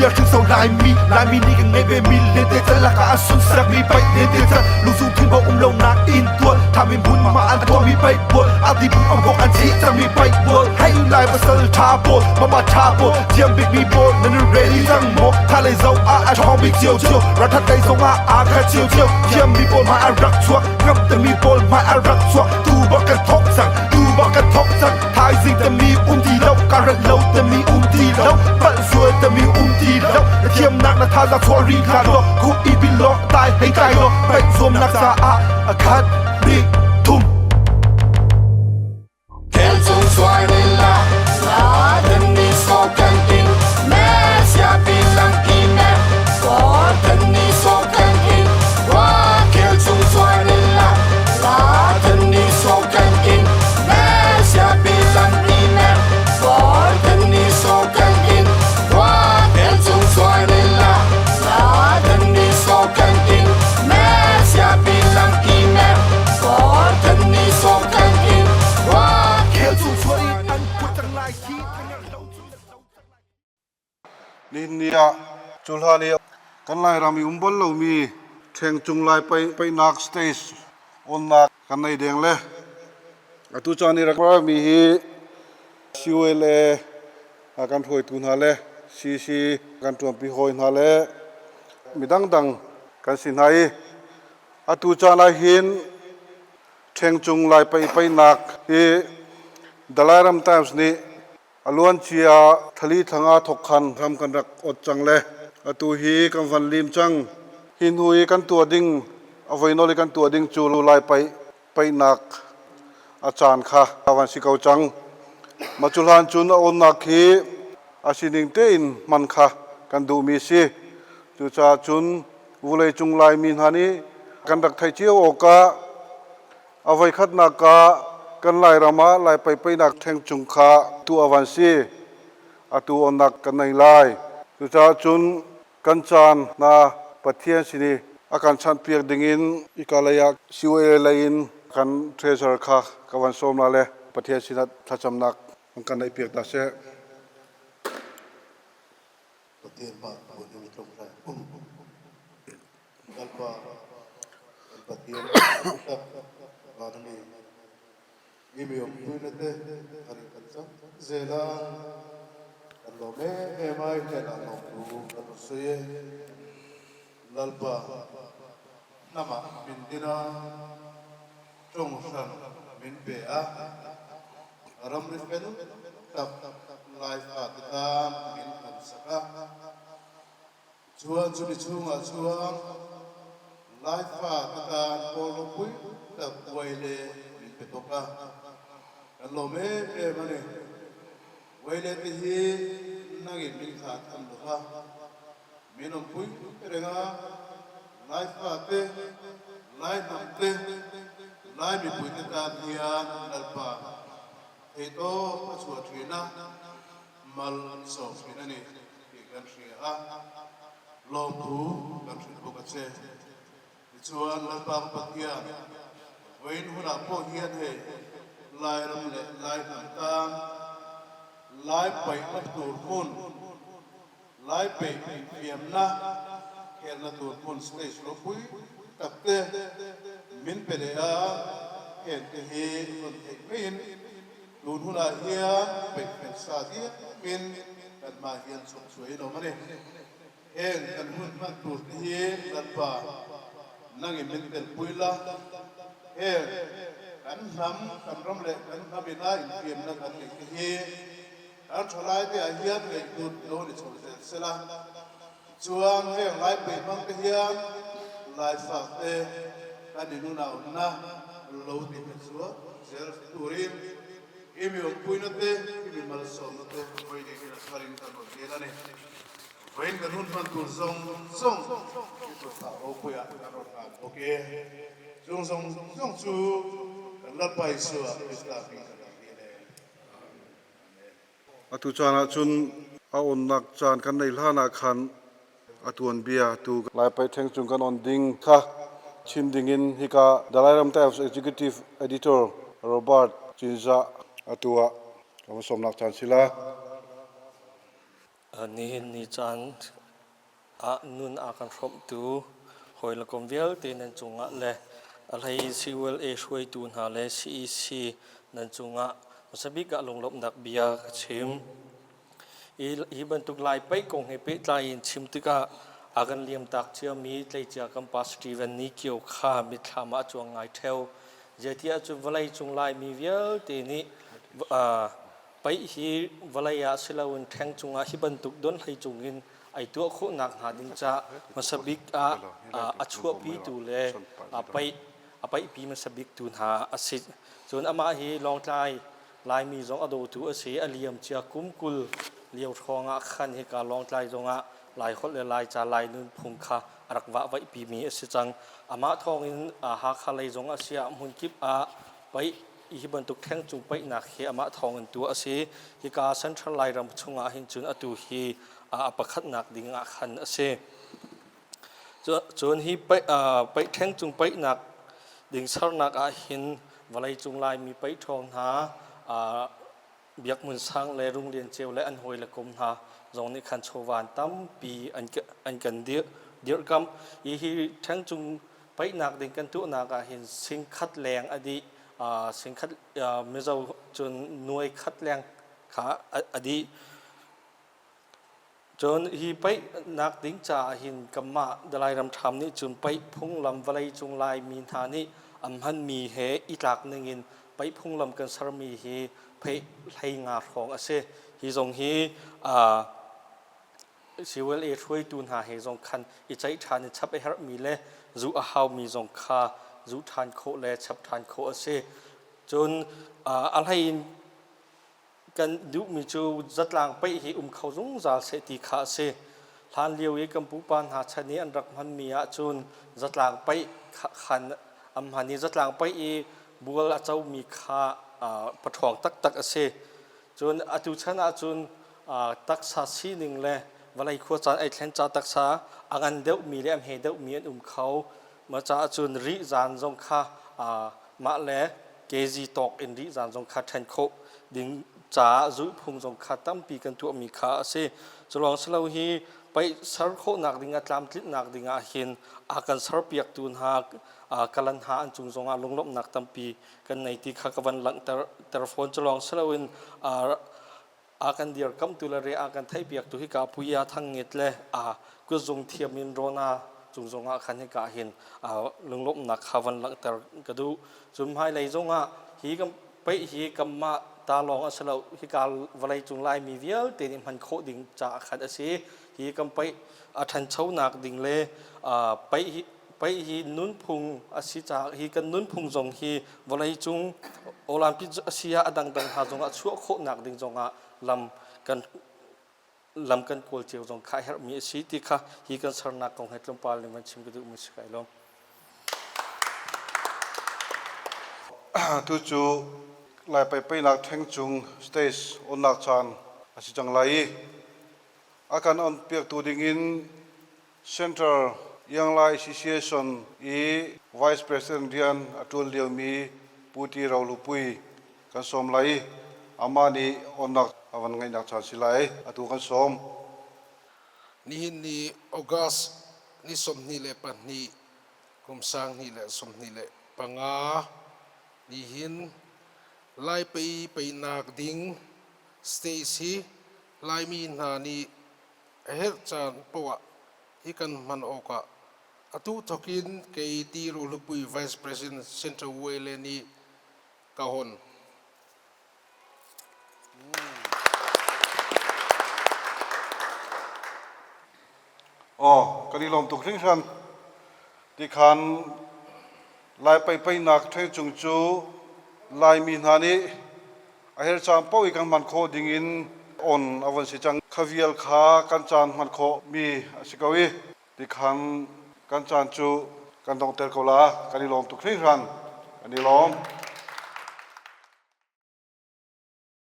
bia hringso Laimi Laimi nih kan ngeih ve mi lente cal lakah an sunsak mi paih lente cal lungzung thingbo um lo nak in tual thami hmun ma an tuah mi paih bual ati bu am bok an thi cang mi paih bual hai lai pasal tha pawl mama tha pawl thiam bik mi pawl nan ready cang maw tha lei zo ah a ṭhawng bik cio cio rathat lei zong ah aa khat cio cio thiam mi pawl hmai an rak chuak ngam te mi pawl hmai an rak chuak tu bak kan thok cang tu bak kan thok cang thaizing te mi um ti lo ka rat lo te mi um ti lo palh sual te mi um ti lo na thiamnak na thazaang chuah ri hlah law khup i bil law tai hei kai law paih zuamnak caah a khat hnih thum. Nihin ni ah cuhlan i kan Lairam i um bal lomi ṭhengcung lai paihnak stage onnak kan nei deng le atu caan i rak mi hi CULA kan hruaitu hna le CC kan ṭuanpi hawi hna le midang dang kan si hna i atu caan ah hin ṭhengcung lai paihnak hi Dalai Ram Times nih a luancia thali thlanga thok khan ram kan rak ot cang le atu hi kan van lim cang. Hi hnu i kan tuah ding a voinol i kan tuah ding cu lai paih paihnak a caan kha van si ko cang. Mah cu hlan cun a onnak hi a sining tein hman kha kan duhmi a si. Cucaah cun vawleicung Laimi hna nih kan rak theih cio awkah a voikhatnak ah kan Lairam ah Lai paihpaihnak ṭhengcung kha tuah a van si. Atu onnak kan nei lai. Cucaah cun kan caan hna Pathian sin i a kan chanhpiak dingin hika lei ah COA lei in kan treasurer kha ka van sawm la le Pathian sinah thlacamnak an kan neihpiak hna seh. Pathian mah buan in tlung hlah. Lalpa kan Pathian tak vanmi imi um na te kan kan cang zela kan lawm em em ai hnen ah lawmtu kan sui Lalpa hnamah min dina ṭong hran min pe a ramri fel tak lai fa te tan min kan saka Chuan chumi chungah chuan Laifa ka tan pawl ropui tak uai le min pe bawk a, kan lawm em em a ni. Uai le te hi nangin min kha tham lo va, min awmpui reng a, Laifa te, Lai hnam te, Lai mipui te tan hian Lalpa theihtawp a chhuah thin a, mal sawm thin a ni tih kan hria a, lawmthu kan hrilh bawk a che. Tichuan Lalpa ka Pathian, vawiin hunah pawh hian hei Lairam leh Lai hnam tan Lai paihna tur hmun, Lai peih fiamna khelna tur hmun stage ropui tak te min pe leh a, heng te hi rawn theih maiin tun hunah hian peih fel sa diamin kan hmah hian chhawp chhuah in awm a ni. Heng kan hun hman tur te hi Lalpa nangin min telpui la, heng kan hnam, kan ram leh kan hnam ina infiamna kan neih te hi Kan ṭhalaite ah hian ngaihhlut lo ni chho zel sela, chuan heng lai peih hmang te hian laifak te kan inunauhna lo ti hmet zual zel turin i mi awmpuina te, i mi malsawmna te vawi ding in a tharin kan rawn dil a ni. Vawiin kan hun hman tur zawng zawng i kutphah ropuiah kan rawn hlan bawk e. Chung zawng zawng chu kan Lalpa Isua Krista hming kan rak dil e. Atu caan ahcun a onnak caan kan neih hlan ah khan a tuanbia tu Lai Paih cung kan on ding kha chim ding in hika Dalai Ram Times Executive Editor Robert Cinzah atu ah ka va sawmnak caan si la. Nihin ni caan ah nun a kan hrawmhtu hawi le kom vialte nan cungah le a hlei in CULA hruaitu hna le CEC nan cungah hmasa bik ah lunglawmhnak bia ka chim. Hi bantuk Lai paih kong he pehtlai in chim tikah a kan liamtak ciami tleicia kan pa Steven Ni Kio kha mitthlam ah a cuang ngai ṭheo. Zeitiah cun vawleicung Laimi vialte nih paih hi vawlei ah si loin ṭheng cungah hi bantuk donhhlei cungin ai tuah khawhnak hnga ding caah hmasa bik ah a chuahpitu le a paih a paihpi hmasa biktu hna a si. Cun amah hi Lawngtlai Laimi zong a dawtu a si. A liam cia kum 20 lio hrawng ah khan hika Lawngtlai zongah Laiholh le Laica Lai nunphung kha a rak vahvaihpimi a si cang. Amah thawngin Hakha lei zong a si ah hmunkip ah paih hi bantuk ṭhengcung paihnak hi amah thawngin tuah a si. Hika Central Lairam chungah hin cun atu hi a pakhatnak ding ah khan a si. Cun hi paih ṭhengcung paihnak ding sernak ah hin vawleicung Laimi paih ṭhawng hna Biak Hmun Sang le Rung Lian Ceu le an hawile kum hna zong nih khan chawvan tampi an kan dirhkamh. Hi ṭhengcung paihnak ding kan tuahnak ah hin singkhat leng a dih. Singkhat Mizo cun nuai khat leng kha a dih. Cun hi paihnak ding caah hin kanmah Dalai Ramṭham nih cun paih phunglam vawleicung Laimi hna nih an hmanmi he i tlak ningin paih phunglam kan sermi hi pheih 15 hrawng a si. Hi zong hi CULA hruaitu hna he zong khan i ceih ṭhan i chap a herhmi le zuh a haumi zong kha zuh ṭhan khawh le chap ṭhan khawh a si. Cun a hlei in kan duhmi cu zatlang paih hi um kho zungzal seh ti kha a si. Hlan lio i kan pupa hna chan i an rak hmanmi ahcun zatlang paih khan an hman i zatlang paih i bual a comi kha paṭhawng taktak a si. Cun atu chan ahcun taksa sining le vawlei khuacaan ei thlen ca taksa a ngan deuhmi le a hme deuhmi an um kho. Mah caah cun rih zaan zong kha mah le kezi tawk in rih zaan zong kha ṭhen khawh ding caah zulhphung zong kha tampi kan tuahmi kha a si. Culawng silo hi paih ser khawhnak ding ah tlamtlinhnak ding ah hin a kan serpiaktu hna kalan hna an cung zongah lunglawmhnak tampi kan nei ti kha ka van langhter ter fawn. Culawng siloin a kan dirkamhtu le re a kan theihpiaktu hika puia thangngit le a kutzung thiam in rona cung zongah khan hika hin lunglawmhnak kha van langhter ka duh. Cun hmailei zongah hi kan peih hi kanmah ta lawng a si lo hika vawlei cung Laimi vialte nih hman khawh ding caah khan a si. Hi kan peih a ṭhanchonak ding le peih hi Paih hi nunphung a si caah hi kan nunphung zong hi vawleicung Olympic a si ah a dangdang hna zongah chuah khawhnak ding zongah lam kan lam kan kawl cio zong kha a herhmi a si ti kha hi kan sernak kong he tlawmpal in van chim ka duhmi si kai lawm. Tu cu Lai Pai Painak ṭheng cung stage onnak caan a si cang lai i a kan on piaktu dingin Central Young Lai Association i Vice President rian a ṭuan liomi Pu Ti Ro Lu Pui kan sawm lai i amah nih onnak a van ngeihnak caan si lai. Atu kan sawm. Nihin ni August ni 22 kum 2025 nihin Laipei peinak ding stage hi Laimi hna nih A herh caan paoh ah hi kan hman awkah atu thawk in kei ti Ruhlupui Vice President Central Wale nih ka hon. Aw, kan i lawm tuk hringhran. Tikhan Lai paipainak ṭhengcung cu Laimi hna nih a her caan paoh i kan hman khawh dingin on a von si cang. Kha vial kha kan caan hman khawhmi a si ko i tikhan kan caan cu kan donghter ko la. Kan i lawm tuk hringhran. Kan i lawm.